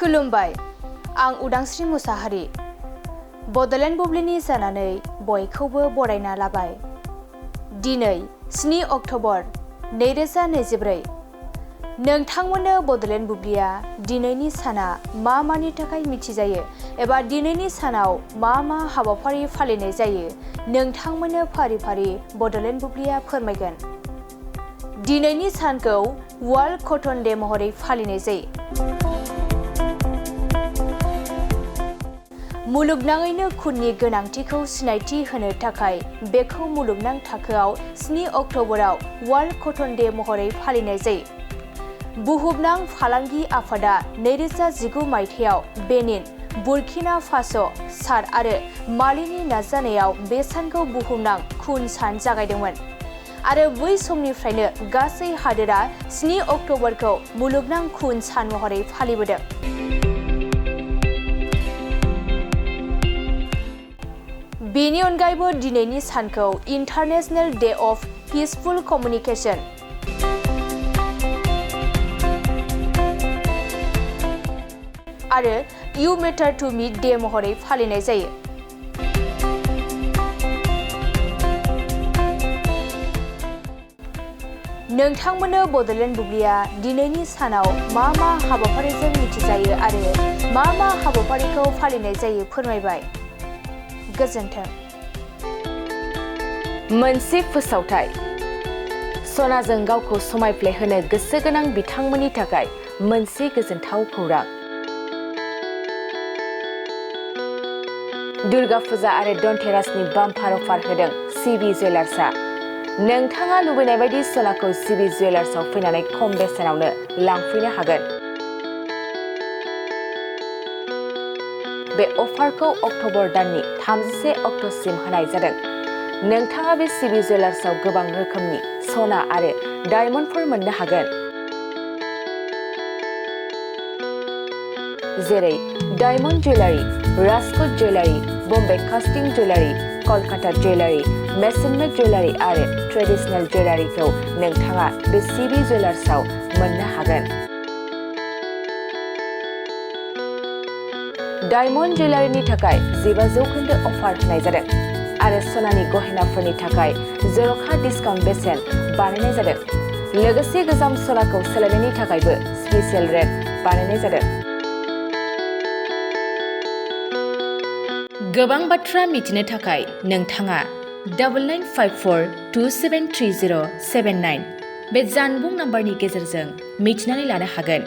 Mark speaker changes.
Speaker 1: खुलुमबाय, आं उदांस्रि मुसाहारि। बडलेण्ड बुब्लिनि जानानै बयखौबो बरायना लाबाय। दिनै 7 अक्ट'बर 2024। नोंथांमोननो बडलेण्ड बुब्लिया दिनैनि साना मा मानि थाखाय मिथिजायो एबा दिनैनि सानाव मा हाबाफारि फालिनाय जायो नोंथांमोननो फारि फारि बडलेण्ड बुब्लिया फोरमायगोन। दिनैनि सानखौ वर्ल्ड कटन डे महरै फालिनाय जायो। मुलुगनाङैनो खुननि गोनांथिखौ सिनायथि होनो थाखाय बेखौ मुलुगनां थाखोआव 7 अक्ट'बराव वर्ल्ड कटन डे महरै फालिनाय जायो। बुहुमनां फालांगि आफादा 2019 मायथाइयाव बेनिन, बुर्किना फास', चाद आरो मालीनि नाजानायाव बे सानखौ बुहुमनां खुन सान जागायदोंमोन आरो बै समनिफ्रायनो गासै हादोरा 7 अक्ट'बरखौ मुलुगनां खुन सान महरै फालिबोदों। बेनि अनगायैबो दिनैनि सानखौ international day of peaceful communication आरो you matter to me day महरै फालिनाय जायो। नोंथांमोननो बडलेण्ड बुब्लिया दिनैनि सानाव मा हाबाफारिजों मिथिजायो आरो मा हाबाफारिखौ फालिनाय जायो फोरमायबाय। गोजोन्थों।
Speaker 2: मोनसे फोसावथाय। सनाजों गावखौ समायफ्लेहोनो गोसो गोनां बिथांमोननि थाखाय मोनसे गोजोनथाव खौरां। दुर्गा फुजा आरो धनतेरासनि बाम्पार अफार होदों सिबि जुवेलार्सआ। नोंथाङा लुबैनाय बायदि सनाखौ सिबि जुवेलार्सआव फैनानै खम बेसेनावनो लांफैनो हागोन। बे अफारखौ अक्ट'बर दाननि 31 अक्ट'सिम होनाय जादों। नोंथाङा बे सिबि जुवेलार्सआव गोबां रोखोमनि सना आरो डायमन्डफोर मोननो हागोन, जेरै diamond jewellery, Rajkot jewellery, Bombay कास्टिं जुवेलारि, कलकाता जुवेलारि, मेसन मेड जुवेलारि आरो ट्रेडिशनेल जुवेलारिखौ नोंथाङा बे सिबि जुवेलार्सआव मोननो हागोन। डायमन्ड जुवेलारिनि थाखाय 15% अफार होनाय जादों आरो सनानि गहेनाफोरनि थाखाय जर'खा डिसकाउन्ट बेसेन बानायनाय जादों। लोगोसे गोजाम सनाखौ सोलायनायनि थाखायबो स्पेसियेल रेट बानायनाय जादों। गोबां बाथ्रा मिथिनो थाखाय नोंथाङा 9954273079 बे जानबुं नाम्बारनि गेजेरजों मिथिनानै लानो हागोन।